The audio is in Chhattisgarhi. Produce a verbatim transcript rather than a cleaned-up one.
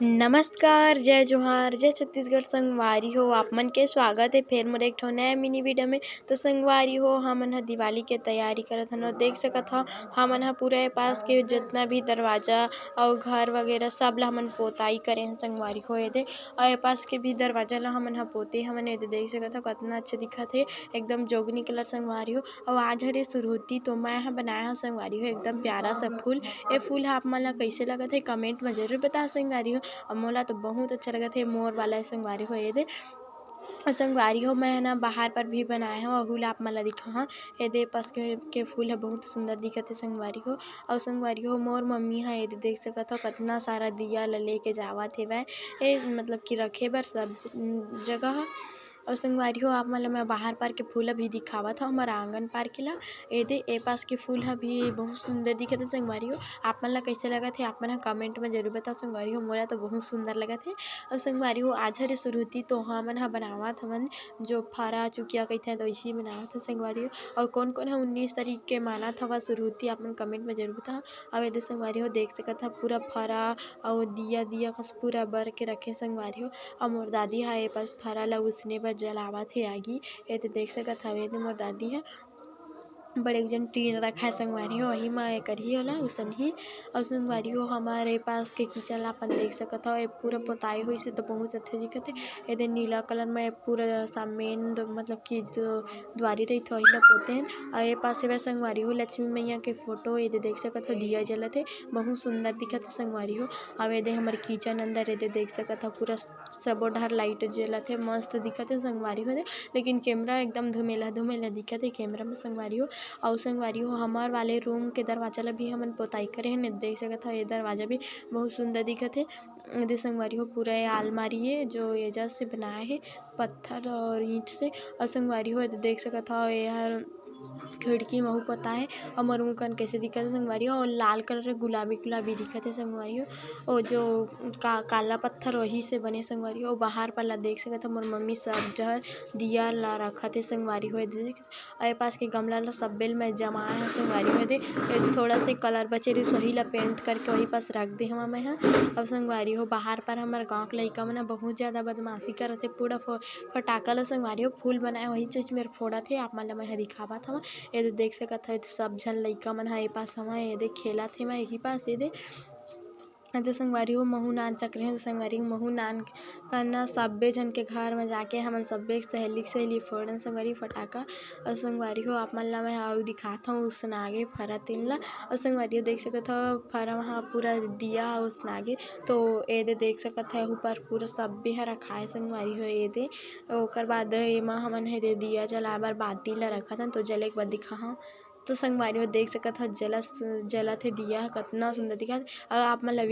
नमस्कार, जय जोहार, जय छत्तीसगढ़ संगवारी हो। आप मन के स्वागत हे फेर मोर एक ठो नया mini video में। तो संगवारी हो, हमन ह दिवाली के तैयारी करत हन। देख सकत हव, हमन ह पूरा ए पास के जितना भी दरवाजा अउ घर वगैरह सब ला हमन पोताई करे हन संगवारी हो। एदे अउ ए पास के भी दरवाजा ला हमन ह पोते हवन। एदे देख सकत हव, कतना अच्छा दिखत हे, एकदम जोगनी colour संगवारी हो। अउ आज हरे सुरहुती, तो मैं ह बनाए हव संगवारी हो एकदम प्यारा सा फूल। ए फूल ह आप मन ला कइसे लगत हे, comment में जरूर बता संगवारी हो। अउ मोला तो बहुत अच्छा लगत हे, मोर वाला हे संगवारी हो। एदे अउ संगवारी हो, मैं ह ना बाहर पर भी बनाए हव, अहू ला आप मन ला दिखाहूँ। एदे पास के, के फूल ह बहुत सुंदर दिखत हे संगवारी हो। अउ संगवारी हो, मोर मम्मी ह एदे देख सकत हव, कतना सारा दिया ला लेके जावत हेवय, ए मतलब कि रखे बर सब ज-, जगह ह। अउ संगवारी हो, आप मन ला मैं बाहर पार के फूल अभी दिखावत हव, हमर आंगन पार के ला। एदे ए पास के फूल ह भी बहुत सुंदर दिखत हे संगवारी हो। आप मन ला कइसे लगत हे, आप मन ह comment में जरूर बताओ संगवारी हो। मोला तो बहुत सुंदर लगत हे। अउ संगवारी हो, आज हरे सुरहुती, तो हमन ह बनावत हवन जो फरा चुकिया कहिथे, तो इसी बनावत हे संगवारी हो। अउ कौन कौन ह उन्नीस तारीख के मानत हवा सुरहुती, आप मन comment में जरूर बताओ। अउ एदे संगवारी हो, देख सकत ह पूरा फरा अउ दिया, दिया कस पूरा बर के रखे संगवारी हो। अउ मोर दादी ह ए पास फरा ला उसने बर जलावत हे आगी। एदे देख सकत हव, एदे मोर दादी ह बड़े एक जन टीन रखा हे संगवारी हो, वही म ए करही ओला उसनही। अउ संगवारी हो, हमर ए पास के kitchen ला अपन देख सकत हव, ए पूरा पोताई होइस हे तो बहुत अच्छा दिखत हे। एदे नीला colour में पूरा सा main द-, मतलब कि जो दुआरी रहिथे, वही ला पोते हन। अउ ए पास एदे संगवारी हो, लक्ष्मी मैया के photo एदे देख सकत हव, दिया जलत हे, बहुत सुंदर दिखत हे संगवारी हो। अउ एदे हमर kitchen अंदर एदे देख सकत हव, पूरा सबो डहर light जलत हे, मस्त दिखत हे संगवारी हो दे, लेकिन camera एकदम धुमेला धुमेला दिखत हे camera में संगवारी हो। अउ संगवारी हो, हमर वाले room के दरवाजा ला भी हमन पोताई करे हन, देख सकत हव, ये दरवाजा भी बहुत सुंदर दिखत हे। एदे संगवारी हो, पूरा ये आलमारी हे जो ये जैसे बनाए हे पत्थर और ईंट से। अउ संगवारी हो, एदे देख सकत हव, ये हर खिड़की महू पोताए हे। अउ मोर मुंह कान कइसे दिखत हे संगवारी हो, अउ लाल colour, गुलाबी गुलाबी दिखत हे संगवारी हो। ओ जो का-, काला पत्थर वही से बने संगवारी हो। बाहर पर ला देख सकत हव, मोर मम्मी सब डहर दिया ला रखत हे संगवारी हो। एदे देख, अउ ए पास के गमला ला सब बेल में जमाए हे संगवारी हो। एदे, ए थोड़ा से colour बचे रहिस, वही ला paint करके वही पास रख दे हवा मैं ह। अउ संगवारी हो, बाहर पर हमर गाँव के लइका मन ह बहुत ज्यादा बदमाशी करत हे, पूरा फ-, फटाका ला संगवारी हो फूल बनाए, वही चीज मेर फोड़त हे, आप मन ला मैं ह दिखावत हव। एदे देख सकत हव, एदे सब झन लइका मन ह ए पास हवय, एदे खेलत हे, मैं एही पास एदे। एदे संगवारी हो, महू नान चक्रे हन, संगवारी हो, महू नान करना सब्बे झन के घर म जाके हमन सब्बे सहेली, सहेली फोड़न संगवारी फटाका। अउ संगवारी हो, आप मन ला मैं अउ दिखात हव उसनागे फरा तीन ला। अउ संगवारी हो, देख सकत हव, फरा म ह पूरा दिया उसनागे। तो एदे देख सकत हव, ऊपर पूरा सब्बे ह रखाए संगवारी हो। एदे ओकर बाद एमा हमन ह एदे दिया जलाए बर बाती ला रखत हन, तो जले के बाद दिखाहूँ। तो संगवारी हो, देख सकत हव, जलस-, जलत हे दिया ह, कतना सुंदर दिखत। अगर आप मन ला